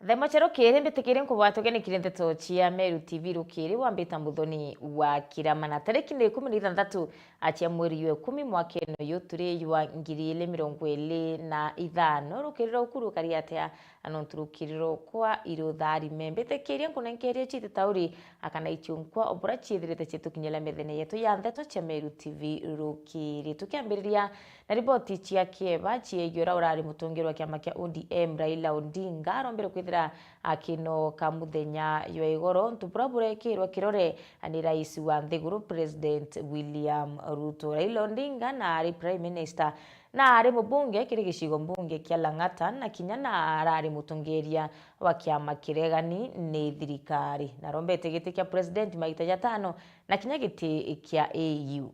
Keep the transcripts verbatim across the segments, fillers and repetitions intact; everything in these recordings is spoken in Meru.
Themo cia rukiri, mbitikirie nkubwatuke nikiri ndeto cia Meru T V rukiri, wambita Muthoni wa Kirama. Na tariki ni ikumi na ithanthatu cia mweri jwa ikumi mwakene uyu turi jwa ngiri ili mirongo ili na ithano, rukiri rwa ukuru kari atia? Anontu rukiri rukwa irutharime. Mbitikirie nkunenkerie citi tauri akana ichiunkwa obura ciithirite citukinyira methene yetu ya ndeto cia Meru T V rukiri. Tukiambiriria na riboti cia kieba ciegie uria urari mutongeria wa kiama kia O D M Raila Odinga arombere kwithira akinoka muthenya jwa igoro, untu bura burekirwa kirore ni rais wa nthiguru President William Ruto. Raila Odinga na ari Prime Minister na ari mubunge kiri gicigo mbunge kia Lang'ata, na kinya na arari mutongeria wa kiama kiregani ni thirikari. Na arombete giti kia President maita jatano na kinya giti kia A U.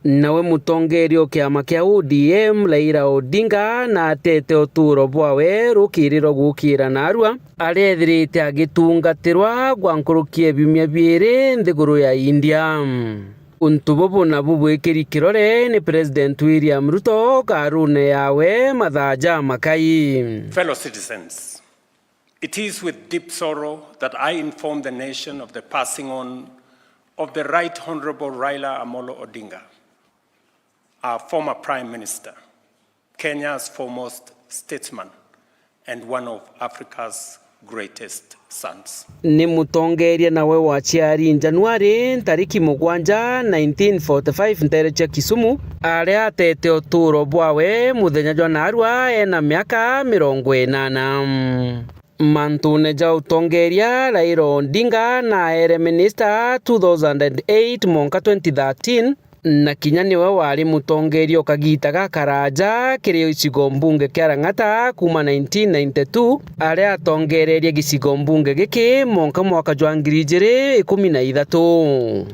Nawe mutongeria o kiama kia O D M Raila Odinga na atete uturo bwawe rukiri rwa gukira narua, arethirite agitungatirwa gwa nkuruki ya biumia biiri nthiguru ya India. Untu bubu nabu bwikiri kirore ni President William Ruto karune yawe mathaa jamakai. Fellow citizens, it is with deep sorrow that I inform the nation of the passing on of the Right Honorable Raila Amolo Odinga, our former Prime Minister, Kenya's foremost statesman, and one of Africa's greatest sons. Ni mutongeria nawe waciari Januari ntariki mugwanja, nineteen forty-five, ntere cia Kisumu, aria atete uturo bwawe muthenya jwa narua ena miaka mirongo inana. Mantune ja utongeria, Raila Odinga na aere minister two thousand and eight mwanka twenty thirteen, na kinya niwe wari mutongeria o kagita gakaraja kiri gicigo mbunge kia Lang'ata kuuma nineteen ninety-two, aria atongererie gicigo mbunge giki mwanka mwaka jwa ngiri ijiri ikumi na ithatu.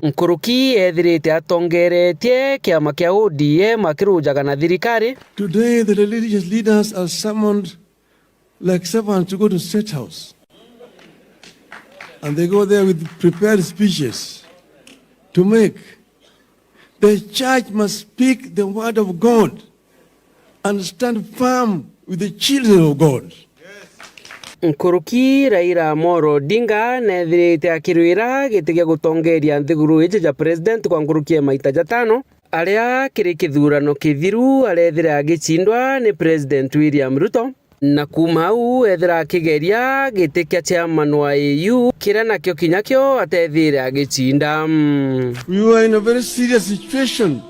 Nkuruki ethirite atongeretie kiama kia O D M akirujaga na thirikari. Today the religious leaders are summoned like servants to go to State House. And they go there with prepared speeches to make. The church must speak the word of God and stand firm with the children of God. Nkuruki Raila Amolo Odinga nethirite akirwira giti gia gutongeria nthiguru iji ja president kwa nkuruki ya maita jatano, aria kiri kithurano kithiru arethira agicindwa ni President William Ruto. Na kuuma au, ethira akigeria giti kia chairman wa A U, kiria nakio kinya kio atethire agicinda. We were in a very serious situation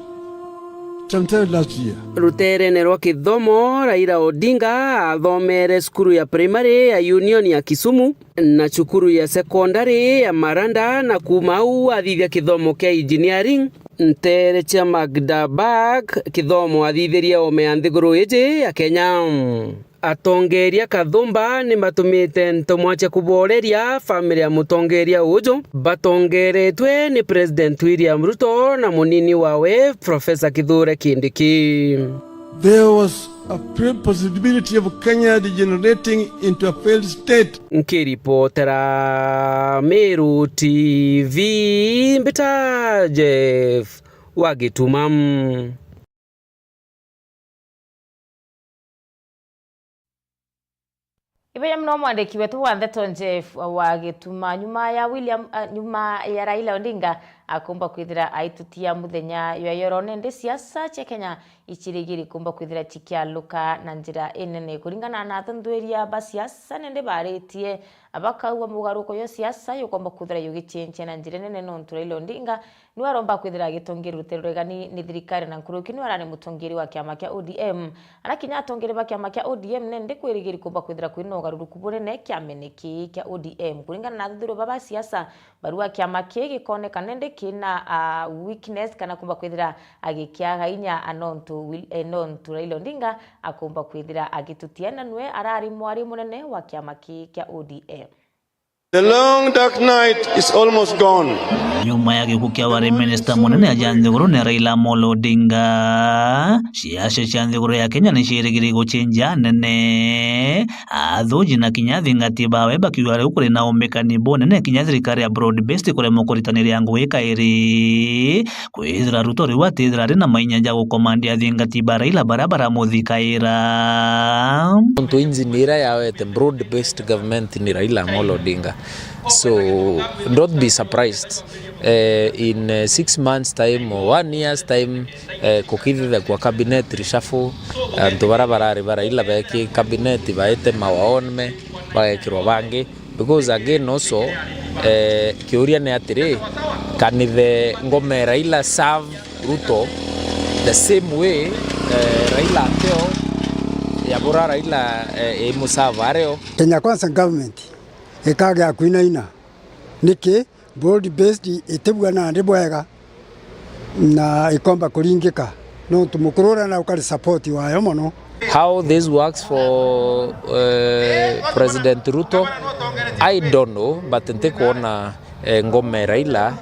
sometime last year. Ruteerene rwa kithomo, Raila Odinga athomere cukuru ya primary ya Union ya Kisumu na cukuru ya secondary ya Maranda, na kuuma au athithia kithomo kia engineering nteere cia Magdeburg, kithomo athithirie oome ya nthiguru iji ya Kenya. Atongeeria kathumba ni matumite ntumwa cia kubooreria family ya mutongeeria uju, batongeeretwe ni President William Ruto na munini wawe Professor Kithure Kindiki. There was a pre-, possibility of Kenya degenerating into a failed state. Nkiripotera Meru T V, mbita Jeff wa Gituma. Ibeya muno mwandiki wetu wa ndeto Jeff wa Gituma. Nyuma ya William, ah, nyuma ya Raila Odinga akumba kwithira aitutia muthenya jwa yoro, nende siasa cia Kenya icirigiri kumba kwithira cikialuka na njira inene. Kuringana na athuthuria ba siasa, nende baritie bakauga mugaruko yo siasa yukumba kwithira yugicenjia na njira inene, nontu Raila Odinga niwe aromba kwithira agitongeria ruteere ruregani ni thirikari, na nkuruki niwe arari mutongeria wa kiama kia O D M. Ara kinya atongeria ba kiama kia O D M nende kwirigiri kumba kwithira kwina ugaruruku bunene kiamene kii kia O D M. Kuringana na athuthuria ba ba siasa, barua kiama kii gikoneka nende kina, ah, weakness kana kumba kwithira agikiaga inya, a, nontu Wil-, eh, nontu Raila Odinga akumba kwithira agitutia, na niwe arari mwari munene wa kiama kii kia O D M. The long dark night is almost gone. Nyuma ya gikuu kia wari minista munene aja nthigurune Raila Amolo Odinga, ciaca cia nthiguru ya Kenya ni ciirigiri gucenjia nene, athuji na kinya athingati bawe bakiuga riu kuri na umbikani bunene kinya thirikari ya broad based kuremwa kuritaniria ngugi kairi. Kwithira Ruto riu atithira ari na mainya ja gukomandia athingati ba Raila baria baramuthikaira. Nontu injini iria yawete broad based government ni Raila Amolo Odinga. So don't be surprised, eh, in, eh, six months time or one year's time, eh, kukithithagua cabinet reshuffle, antu baria barari ba Raila beki cabinet baite mawaonme bagekirwa bangi. Because again also, eh, kiuria ni atiri, can the ngoma ya Raila serve Ruto the same way, eh, Raila ateo yabura Raila, eh, imuserve ario? Kenya Kwanza government ikaga kwinaina. Niki? Broad based itibua nandi bwega na ikomba kuringika, nontu mukuru uria na ukari support wayo mono. How this works for, eh, President Ruto, I don't know, but ntikwona, eh, ngoma ya Raila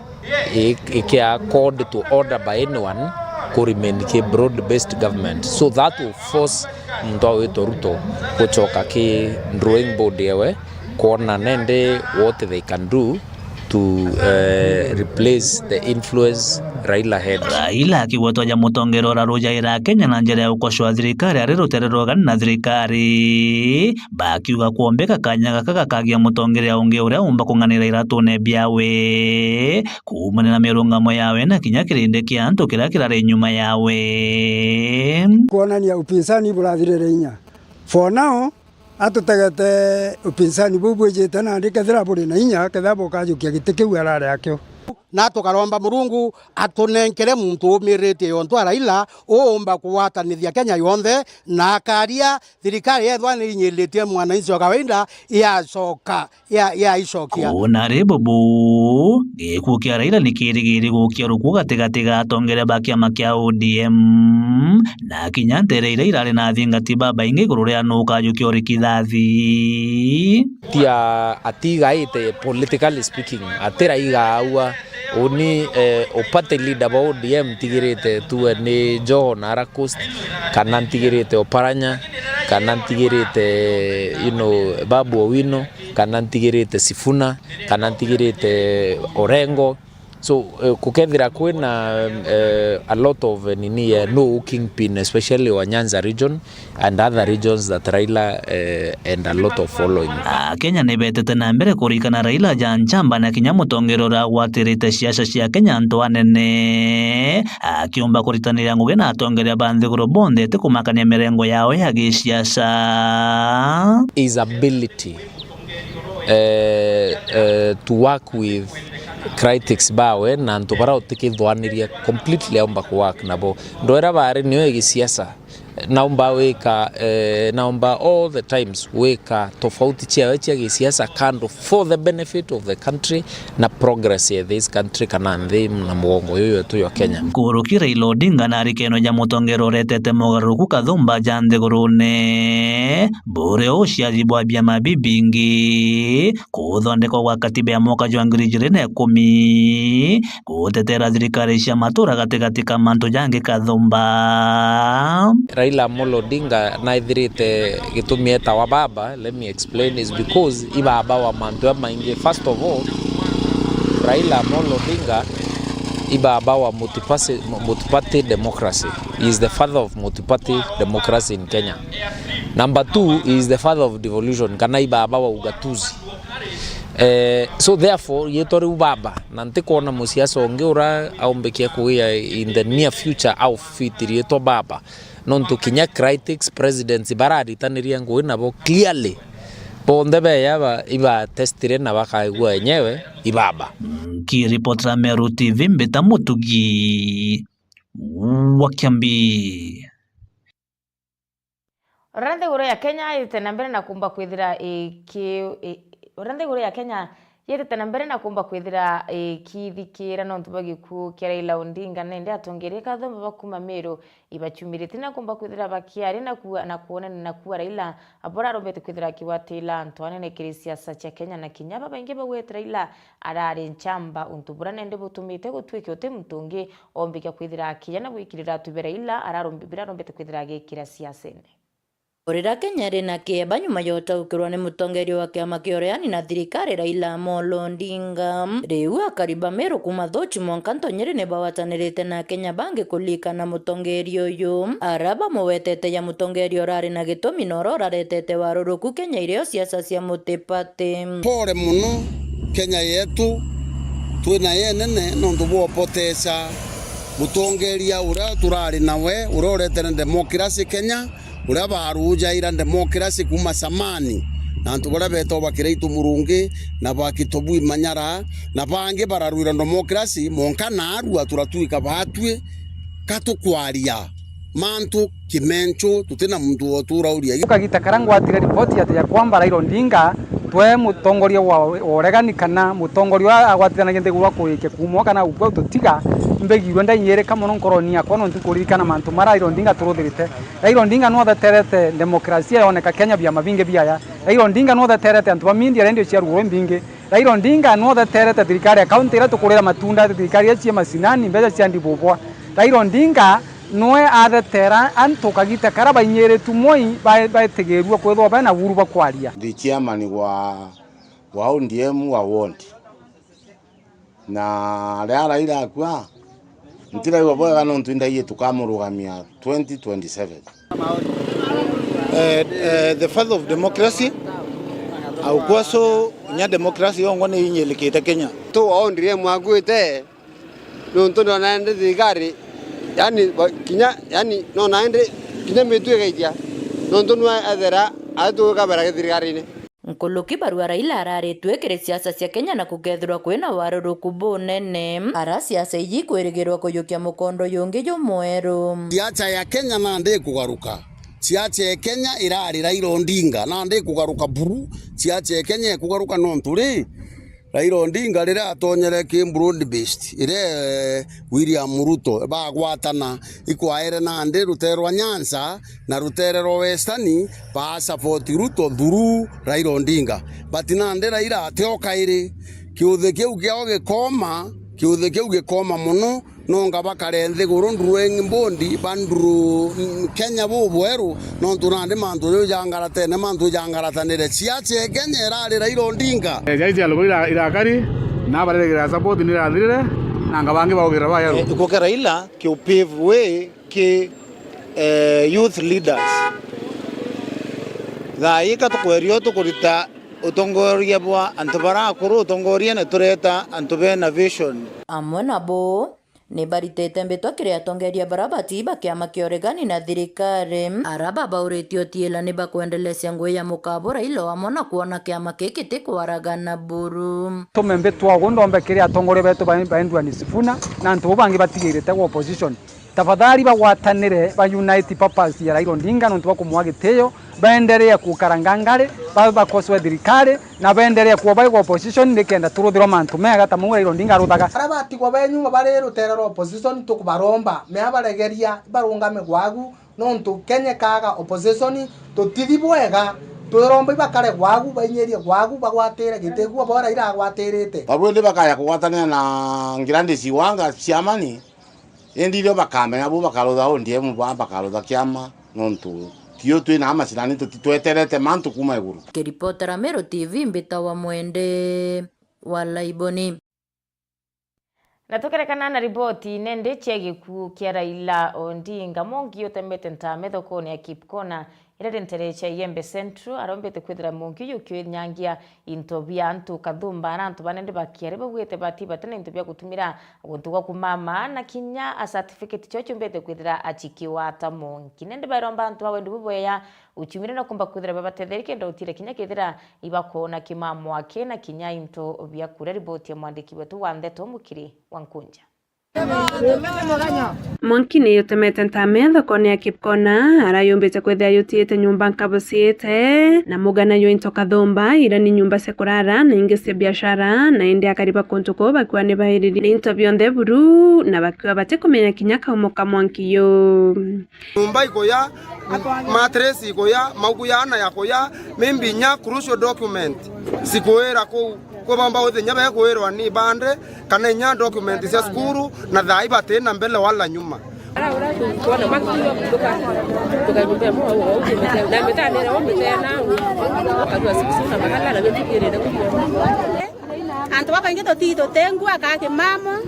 i- ikia called to order by anyone ku remain ki broad based government, so that will force muntu awitwa Ruto gucoka ki drawing board yewe, kwona nende what they can do to, eh, replace the influence Raila had. Raila akigwetwa ja mutongeria urarujaira Kenya na njira ya ukocoa thirikari ari rutere rwa ugani na thirikari, bakiuga kwombeka kanya gaka gakagia mutongeria ungi uria umba kung'anira iratune biawe kuumania na mirungamo yawe na kinya kirindi kia antu kiria kirari nyuma yawe. Kwonania upinzani burathirire inya. For now, atutegete upinzani buu bwijite nandi kethira buri na inya, kethira bukajukia giti kiu arari akio. Na tukaromba Murungu atunenkere muntu umiritie yontu a Raila uumba kugwatanithia Kenya yonthe, na akaria thirikari yethwa ni inyiritie mwananchi wa kawaida yacoka, ya, yaicokia. Kuna ri bubu, gikuu kia Raila ni kirigiri gukia rukuo gatigati ga atongeria ba kiama kia O D M, na kinya ntere iria irari na athingati babaingi iguru ria nu ukajukia urikithathi. Tia atigaite, politically speaking, atira igaagua. Uni, eh, o party leader ba O D M ntigirite tuwe ni Joho na Ara Coast, kana ntigirite Oparanya, kana ntigirite, you know, Babu Owino, kana ntigirite Sifuna, kana ntigirite Orengo. So, eh, kukethira kwina, eh, a lot of, eh, nini, eh, no kingpin, especially wa Nyanza region and other regions that Raila, eh, and a lot of following. Akenya ni betete na mbere kurikana Raila ja nchamba na kinya mutongeria uria agwatirite ciaca cia Kenya antu anene, akiumba kuritaniria ngugi na atongeria ba nthiguru bonthe ti kumakania mirengo yao ya giciaca. His ability, eh, eh, to work with critics bawe na antu baria utikithwaniria completely aumba ku work nabo. Ndwera bari niyo ya giciaca, naumba wika, eh, naumba all the times wika tofauti ciawe cia giciaca kando for the benefit of the country na progress ya this country kana nthi na mugongo yuyu wetu jwa Kenya. Nkuruki Raila Odinga na arikeno ja mutongeria uretete mogaruruku kathumba ja nthigurune, buri uciathi bwa biama bibingi, kuthondekwa gwa katiba ya mwaka jwa ngiri ijiri na ikumi, gutetera thirikari cia matura gatigati ka mantu jangi kathumba. Raila Amolo Odinga naithirite gitumi etawa baba, let me explain, is because i baba wa mantu jamaingi. First of all, Raila Amolo Odinga i baba wa multiparty, multiparty democracy. He is the father of multiparty democracy in Kenya. Number two, he is the father of devolution, kana i baba wa ugatuzi. Eh, so therefore, yetwa riu baba, na ntikwona musiasa ungi ura aumbikia kugia in the near future au fit rietwa baba. Nontu kinya critics, presidents bararitaniria ngugi nabo clearly, bonthe beya ba- ibatestire na bakaigua enyewe i baba. Nkiripotera Meru T V, mbita Mutugi wa Kiambi. Uria nthiguru ya Kenya ite na mbere na kumba kwithira iki-, i-, uria nthiguru ya Kenya Yetete na mbere na kumba kwithira ikithikira nontu bwa gikuu kia Raila Odinga, na indi atongeria kathomba ba kuma Meru ibachumirite na kumba kwithira bakiaria na ku-, na kwonania na kuuga Raila bura arombete kwithira akigwatira antu anene kiri siasa cia Kenya, na kinya babaingi bagwete Raila arari nchamba, untu bura nende butumite gutwike uti muntu ungi ombikia kwithira akija na gwikirira atu bia Raila ararombi-, bira arombete kwithira agikira siasene. Riria Kenya iri na kieba nyuma ya utaukirwa ni mutongeria wa kiama kia ureani na thirikari Raila Amolo Odinga, riu akari ba Meru kuma Thochi mwanka Ntonyiri ni bagwatanirite na Akenya bangi kulikana mutongeria uyu, aria bamugwetete ja mutongeria urari na gitumi na uria uraretete waruruku Kenya irio siasa cia multi-party. Pole mono Kenya yetu, twina yenene nontu bwa upoteza mutongeria uria turari nawe, uria uretere democracy Kenya, uria barujaira democracy kuma zamani, na antu baria betagwa bakira itu murungi na bakitobui manyara, na bangi bararwira democracy, monka naarua turatwika batwi, ka tukwaria mantu kimencho, tutina muntu woturauria. Kagita karia ngwatire ripoti ati ya kwamba Raila Odinga twe mutongoria wa, wa uregani kana mutongoria uria agwatithanagia nthiguru wa kurikia kuumwa kana gukua tutiga, mbigirwe ndainyirika mono nkoroni yakwa nontu kuririkana mantu maria Raila Odinga turuthirite. Raila Odinga nwe utheterete demokrasia yoneka Kenya biama bingi biaya. Raila Odinga nwe utheterete antu ba media, radio cia ruguru imbingi. Raila Odinga nwe utheterete thirikari ya kaunti iria tukurira matunda, thirikari iria cia macinani, mbeca cia ndibubwa. Raila Odinga nwe athetera antu kagita karia bainyiritue moi ba-, baetigirue kwithirwa bena uhuru bwa kwaria. Ndi chairman wa, wa O D M wa ward. Na riria Raila akua, ntiraigua bwega nontu indaiye tukamurugamia twenty twenty-seven. Eh, eh, the path of democracy, aukua so nya democracy yongwa ni inyilikite Kenya. Tu wa O D M akuite, nontu ndona ndi thirikari, yani, ba-, kinya, yani, nona ndi kinya mitu igaitia, nontu nwe ethera aitugikabera githirikarine. Nkuluki barua Raila araritue kiri siasa cia Kenya na kukethirwa kwina waruruku bunene, ara siasa iji ikwirigirwa kujukia mukondo jungi jumweru. Siasa ya Kenya nandi ikugaruka. Siasa ya Kenya irari Raila Odinga, nandi ikugaruka buru. Siasa ya Kenya ikugaruka nontu ri, Raila Odinga riria atonyere ki broad based, iria, eh, William Ruto bagwatana, ikwaere nandi rutere rwa Nyanza na rutere rwa Western, ba support Ruto through Raila Odinga. But nandi Raila atio kairi. Kiuthi kiu kiao gikoma, kiuthi kiu gikoma mono, nonga bakare nthiguru nduru eng bondi, ba nduru, mm, Kenya bubweru, nontu nandi mantu jau jangaratene, mantu jangaratanire. Siasa ya Kenya irari Raila Odinga. Eh, jai cia lugu ira-, irakari, na bareregira support ni irathirire, na anga bangi baugira bayaru. Eh, ikuke Raila, kiu pave way ki, eh, youth leaders. Thaa ii ka tukwerio tukurita utongoria bwa antu baria akuru, utongoria na tureta antu bena vision. Amwe nabo ni baritite mbitwa kiri atongeria baria bati ba kiama kia uregani na thirikari. Ara babauritie utiila ni bakwendelecia ngui ya mukabura ilo amwe na kwona kiama kiki ti kwaragana buru. Tume mbitwa ugu ndombe kiri atongoria betu ba, ba Edwin Sifuna na antu bo bangi batigirite gwa opposition. Tafadhali bagwatanire, ba unite purpose ya Raila Odinga nontu bwa kumwa gitio, baendelee gukara ngangari, ba-, bakoswe thirikari, na baendelee kuba baigwa opposition nikenda turuthirwa mantu mega ta mau Raila Odinga aruthaga. Aria batigwa be nyuma bari rutere rwa opposition tukubaromba, mea baregeria, barungame gwagu, nontu Kenya ikaga opposition, tutithi bwega, twiromba ibakare gwagu, bainyirie gwagu, bagwatire giti guo bo Raila agwatirite. Babu indi bakaya kugwatanira na Gladys Wanga ciamani, indi irio bakamenya bu bakarutha O D M ba bakarutha kiama, nontu tio twi na macinani, tutitweterete mantu kuma iguru. Kiripotera Meru T V, mbitawa Mwende wa Laiboni. Na tukerekana na riboti nende cia gikuu kia Raila Odinga, Mwangi utembete ntame thokone ya Kipkona, iria ri ntere cia Igembe Central, arombete kwithira Mwangi uyu ukinyangia into bia antu kathumba, na antu banende bakiari baugite bati bati na into bia gutumira guntu gwa kumama, na kinya a certificate cio ciumbite kwithira acikiwata Mwangi. Nende bairomba antu ba wendi bubweya uciumire na kumba kwithira babatetheri kenda utire kinya kethira ibakona kimamo aki na kinya into bia kuria. Riboti ya mwandiki wetu wa ndeto Mukiri wa Nkunja. Mwanki ni utemete ntame thokone ya Kipkona, ara yumbite kwithira yutiite nyumba nkabuciite, na mugana jwa into kathumba, ira ni nyumba cia kurara na ingi cia biashara, na indi akari ba kuntu kuu bakiwa ni bairiri ni into bionthe buru, na bakiwa batikumenya kinya kaumo ka mwanki yu. Nyumba ikuya, mattress ikuya, mauku ya ana yakuya, maybe inya crucial document cikuira kuu. Kwi baumba uthi inya bekwirwa ni bande, kana inya document cia cukuru, na thaa ii bati na mbele wala nyuma. Antu babaingi tutii tutengua ka kimamo.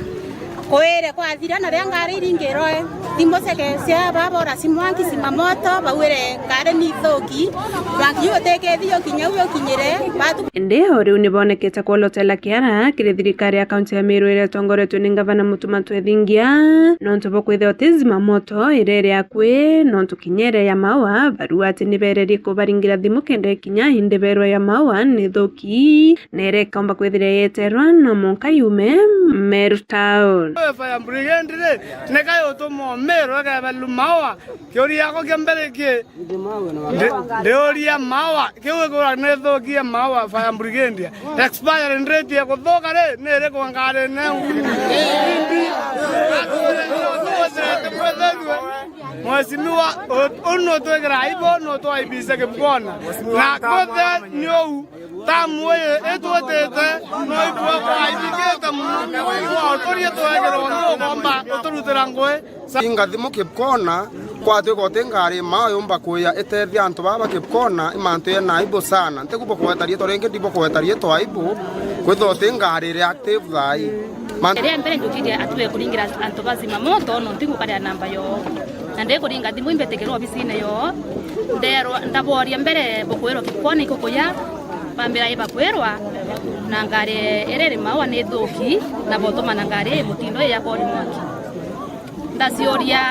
Kwire kwathira na ria ngari iringirwe, thimu cia ke-, cia baba ura Simwanki Simamoto, bauire ngari ni ithuki, mwanki yu utikethio kinya u ukinyire, batu. Indi o riu ni bonekete kwolotela kiara kiri thirikari ya kaunti ya Meru iria itongoretwe ni ngavana Mutuma Twethingia, nontu bwa kwithirwa ti Simamoto iria iri akui, nontu kinya iria ya Maua, barua ati ni bererie kubaringira thimu kenda ikinya, indi berwa ya Maua ni thuki. Nere ikaumba kwithira yeterwa no mwanka yume Meru Town. Fire brigade ri, nika yutuma Meru ikebelu Maua. Kiuria giakwa kia mbere ki, ndi-, ndiuria Maua, kiu gikura ni thukie Maua fire brigade. Expiring date ya kuthuka ri, ni iriku ngari neu? Mheshimiwa, u-, unu twikira aibu, nu twaibise Kipkona. Na kuthe ni uu. Tamu ii itwitite, no ibua kwaibikite mono. Twaotorie twegerwa ntukomba uturutira ngui. Inga thimu Kipkona, kwatwika uti ngari Maua yumba kuya itethia antu baba Kipkona, i mantu yena aibu sana. Ntiku bukugweta riitwa ringi, ndibukugweta riitwa aibu, kwithwa uti ngari iri active thaa ii. Man- Ria mbere njukirie atue kuringira antu ba Zimamoto, no ntiku karia namba yoo. Na ndikuringa thimu imbetikirwa obisine yoo, nderwa, ndaboria mbere bukwirwa Kipkona ikukuya, bambira i bakwirwa, na ngari iria iri Maua ni thuki, na botuma na ngari ii mutindo ii ya Kori Mwanki. Ndaciuria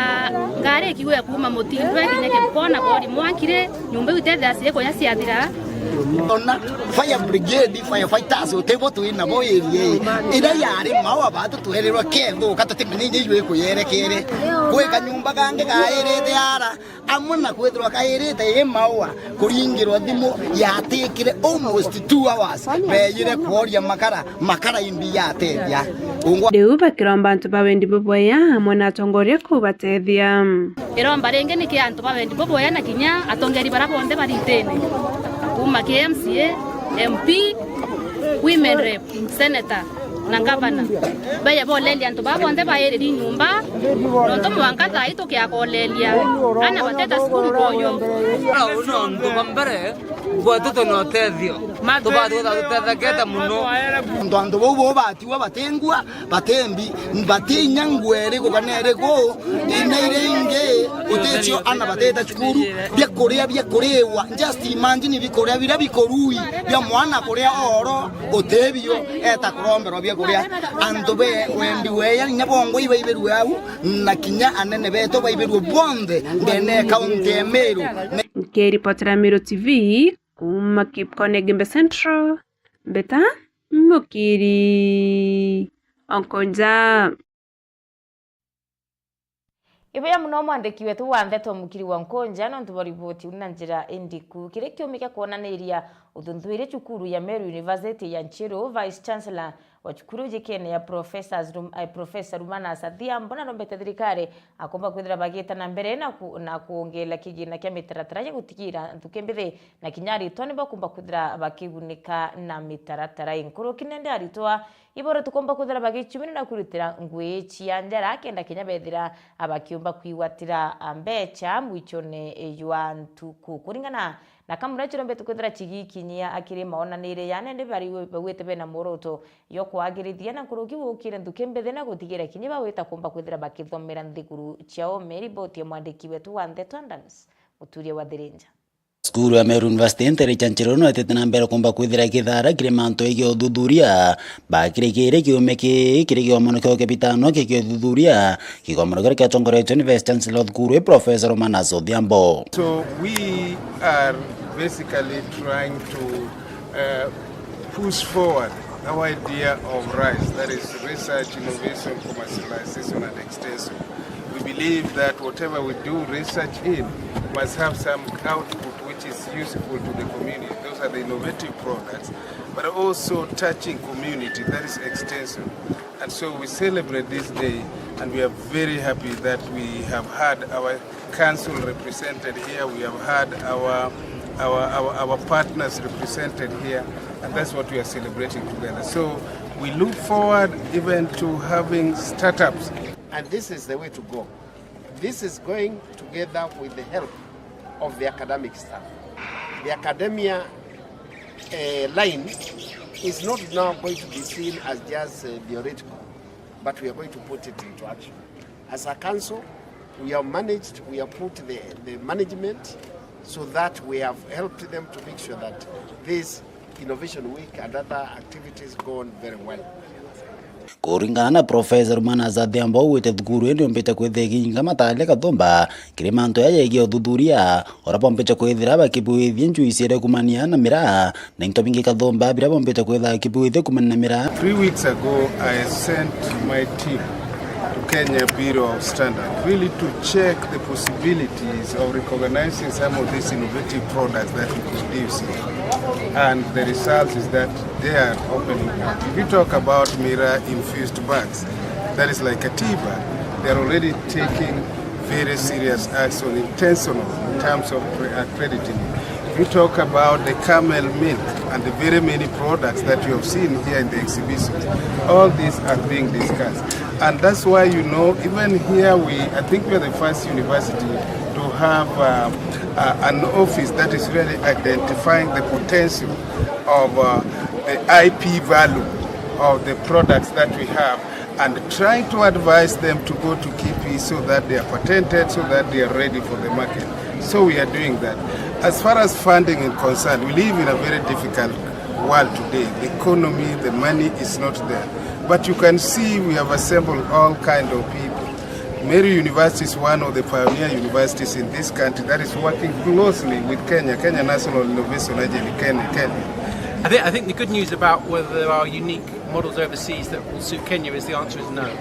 ngari ikiuga kuuma mutindo ikinya Kipkona Kori Mwanki ri, nyumba iu itethia ciikuya ciathira. Ona fire brigade, firefighters, utibo twina bo area ii. Iria yari Maua batu twerirwe kethuka, tutimenya inya iu ikuyerekere. Kwi kanyumba kangi kairite ara, amwe na kwithirwa kairite i Maua, kuringirwa thimu yatikire almost two hours, beyire kworia makara, makara imbi yatethia. Ungwa- Riu bakiromba antu ba wendi bubwea amwe na atongoria kubatethia. Iromba ringi ni ki antu ba wendi bubwea na kinya atongeri bara bonthe bari itine, kuuma ki M C A, M P, women rep, senator na ngavana, baye bolelia antu baa bonthe bairiri nyumba, nontu mwanka thaa ii tukiakolelia ana bateta cukuru boyo. Uu ni untu bwa mbere, gwetu twina utethio, tubati kwithirwa tutethekete mono. Antu, antu bau bo batiwa batingua, batembi, bati inya ngua iriku kana iriku, ina iria ingi uticio ana batite cukuru, biakuria biakuriwa. Just imagine bikuria biria bikurui bia mwana kuria oro utibio, eta kuromberwa biakuria. Antu be wendi weya inya bongwa ibaibirwe au, na kinya anene betu baibirwe bonthe ndene ya kaunti ya Meru. Nkiripotera Meru T V kuuma Kipkone Gembe Central, Mbeta Mukiri Onkonja. Ibuya mono mwandiki wetu wa ndeto Mukiri wa Nkonja nontu bwa riboti iu na njira indiku. Kiri kiumi kia kwonaniria uthuthuria cukuru ya Meru University ya Nchiru, Vice Chancellor wa cukuru iji Kenya ya Professors Rum-, eh, Professor Rumanas Athiambo narombete thirikari akomba kwithira bagiita na mbere na ku-, na kwongeera kigina kia mitaratara ya gutigira nthuki mbithi na kinya aritwa ni bakumba kwithira bakigunika na mitaratara inkuruki. Nende aritwa iboro tukomba kwithira bagicumina na kwirutira ngui cia njara kenda kinya bethira abakiumba kwigwatira mbecha mwichone jwa ntuku. Kuringana na kamura chirombete kwithira chigikinyia akiri maonanire ya nende bari bawite bena muoroto yo kwagirithia na nkuruki gukire nthuki mbithi na gutigira kinya bawita kumba kwithira bakithomera nthiguru ciao. Me riboti ya mwandiki wetu wa ndeto Adams Muturia wa Thirinja. Cukuru ya Meru University ntere cha Nchiru no itete na mbere kumba kwithira ikithara kiri mantu igi uthuthuria. Bakirikire kiume ki kiri kigomano kio kibitano ki kio uthuthuria, kigomano kiria kiatongoretwe ni Vice Chancellor wa thukuru, Professor Romanus Odhiambo. So we are basically trying to, uh, push forward Our idea of RISE, that is research, innovation, commercialization and extension. We believe that whatever we do research in must have some output which is useful to the community. Those are the innovative products, but also touching community, that is extension. And so we celebrate this day, and we are very happy that we have had our council represented here, we have had our, our, our, our partners represented here, and that's what we are celebrating together. So we look forward even to having startups. And this is the way to go. This is going together with the help of the academic staff. The academia, eh, line is not now going to be seen as just, eh, theoretical, but we are going to put it into action. As a council, we have managed, we have put the, the management so that we have helped them to make sure that this Innovation Week and other activities go on very well. Kuringana na Professor Rumanas Adhiambo, ugwite thukuru ino yumbite kwithira igiinga mataria kathumba kiri mantu jaja jegie uthuthuria, uria bombite kwithira bakibwithia njui cieria kumania na miraa, na into bingi kathumba biria bombite kwithira bakibwithia kumania na miraa. Three weeks ago, I sent my team to Kenya Bureau of Standards, really to check the possibilities of recognizing some of these innovative products that we produce here. And the result is that they are opening up. If you talk about miraa infused bags, that is like a tea bag, they are already taking very serious action, intentional, in terms of pre-, accrediting it. If you talk about the camel milk and the very many products that you have seen here in the exhibition, all these are being discussed. And that's why, you know, even here we, I think we are the first university to have, uh, uh, an office that is really identifying the potential of, uh, the I P value of the products that we have and trying to advise them to go to K I P I so that they are patented, so that they are ready for the market. So we are doing that. As far as funding is concerned, we live in a very difficult world today. The economy, the money is not there. But you can see we have assembled all kind of people. Meru University is one of the pioneer universities in this country that is working closely with Kenya, Kenya National Innovation Agency, Kenya, Kenya. I think, I think the good news about whether there are unique models overseas that will suit Kenya is the answer is no.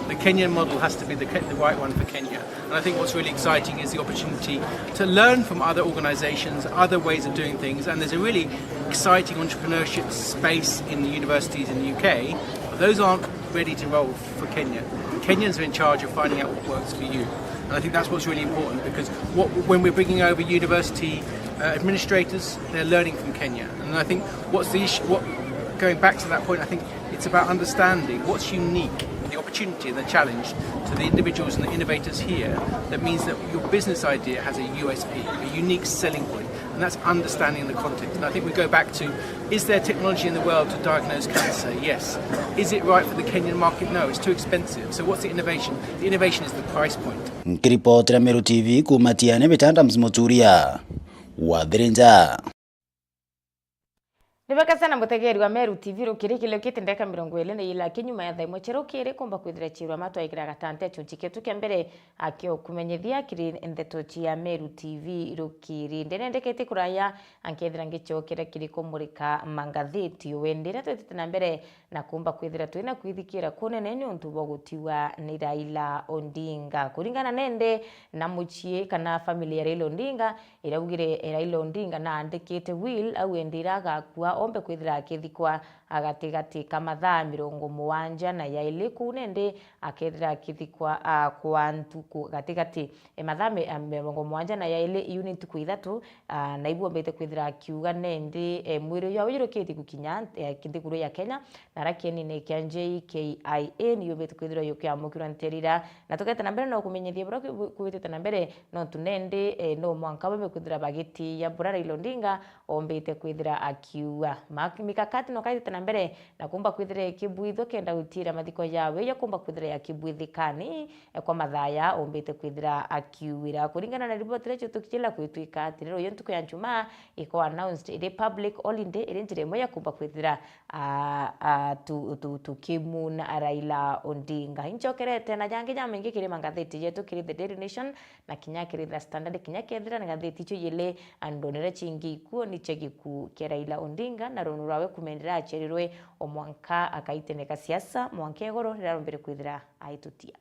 The Kenyan model has to be the, Ke- the right one for Kenya. And I think what's really exciting is the opportunity to learn from other organisations, other ways of doing things. And there's a really exciting entrepreneurship space in the universities in the U K. But those aren't ready to roll for Kenya. Kenyans are in charge of finding out what works for you. And I think that's what's really important, because what, when we're bringing over university, uh, administrators, they're learning from Kenya. And I think what's the issue, what, going back to that point, I think it's about understanding what's unique, the opportunity and the challenge to the individuals and the innovators here. That means that your business idea has a U S P, a unique selling point. And that's understanding the context. And I think we go back to, is there technology in the world to diagnose cancer? Yes. Is it right for the Kenyan market? No, it's too expensive. So what's the innovation? The innovation is the price point. Nkiripotera Meru T V kuuma Tiania, Bitandams Muturia wa Thirinja. Ni bwega sana mutegeri wa Meru T V rukiri, kiri ukite ndeka mirongo iri na ila kinyuma ya thaa imwe cia rukiri kumba kwithira ciirwa matwaikira gatante achunchi ketu kia mbere akio kumenyithia kiri ndeto cia Meru T V rukiri. Ndinendekete kuraya ankethira ngicokera kiri kumurika mangatheti. Wendira twitite na mbere na kumba kwithira twina kwithikira kunene niuntu bwa gutiwa ni Raila Odinga. Kuringana nende na mucii kana family ya Raila Odinga, iraugire Raila Odinga naandikite will au endira agakua ombe kwithira akithikwa gatigati ka mathaa mirongo mugwanja na yaili kuu nende akethira akithikwa, ah, kwa ntuku gatigati, e, mathaa mi-, ah, mirongo mugwanja na yaili iu ni ntuku ithatu, ah, na ibu ombite kwithira akiuga nende, e, mwiri uyu au ujurukitie gukinya, e, nthiguru ya Kenya, na ara kienine kia J K I A ni yumbite kwithirwa yukiamukirwa nterira, na tugeta na mbere no kumenyithia buria ku-, kuitite na mbere, nontu nende, e, no mwanka bambe kwithira bagitiia buria Raila Odinga ombite kwithira akiuga. Ma-, mikakati no kaitite na mbere na kumba kwithira ikibwithwa kenda gutiira mathiko yawe ya kumba kwithira yakibwithikani, e, kwa mathaya ombite kwithira akiuira. Kuringana na riboti iria ciutukijila kwitwika atiri, ruyu ntuku ya Njumaa iko announced iri public holiday, iri njira imwe ya kumba kwithira, a, a, tu, tu, tukimuna Raila Odinga. Inchokerete na jangi jamaingi kiri mangatheti jetu, kiri The Daily Nation na kinya kiri The Standard, kinya kethira ni ngatheti icio ijili, ndonere cingi ikuo ni cia gikuu kia Raila Odinga. Odinga na runu rwawe kuuma indi riria aciarirwe, o mwanka akaiteneka siasa, mwanka igoro riria arombere kwithira aitutia.